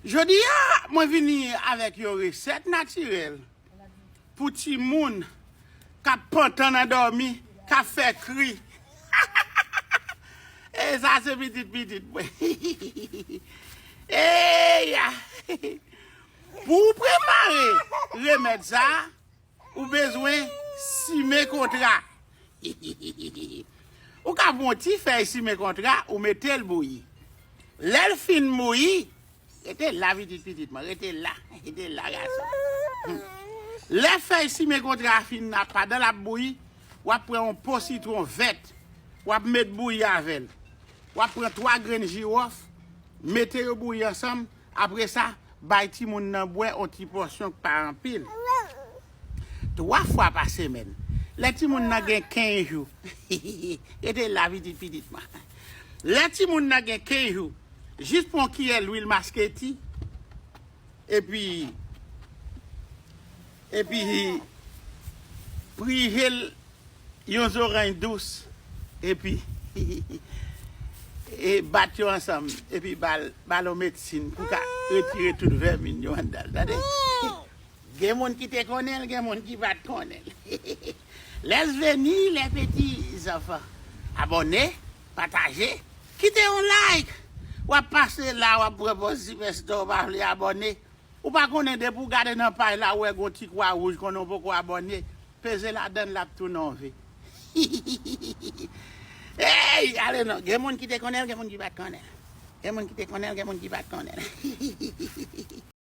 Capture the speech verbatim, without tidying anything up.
Jodi a, mwen vini avèk yon resèt natirèl pou timoun k ap pantan nan dòmi, k ap fè kri. E sa se pitit pitit mwen. Eya! Pou w prepare remèd sa, ou bezwen simen kontra. Ou ka pran yon ti fèy simen kontra, ou mete l bouyi. Lè l fin bouyi, rete la pitit pitit mwen, rete la, rete la gason. Lè fèy simen kontra a fin la, pandan l ap bouyi, w ap pran yon po sitwon vèt, w ap met bouyi avè l. W ap pran twa grenn jiwòf, mete yo bouyi ansanm, apre sa, bay timoun nan bwè yon ti pòsyon k pa anpil. Twa fwa pa semèn. Lè timoun nan gen kenz jou, rete la pitit pitit mwen. Lè timoun nan gen kenz jou, jis pran yon kiyè lwil masketi, epi, epi prije l yon zoranj dous, epi e bat yo ansanm, epi ba l, ba l yon medsin pou ka retire tout vèmin yo anndan l. Tande? Gen moun ki te konnen l, gen moun ki pa t konnen l. Lèzveni, lè peti zanfan. Abòne, pataje, kite yon like. W ap pase la, w ap pran pòz sipèsta, w pa vle abòne. Ou pa konnen depi w gade nan paj la, ou wè gon ti kwa wouj, konnen w poko abòne. Peze ladan l, l ap tounen yon ve. Ey, ale non. Gen moun ki te konnen l, gen moun ki pa t konnen l. Gen moun ki te konnen l, gen moun ki pa t konnen l.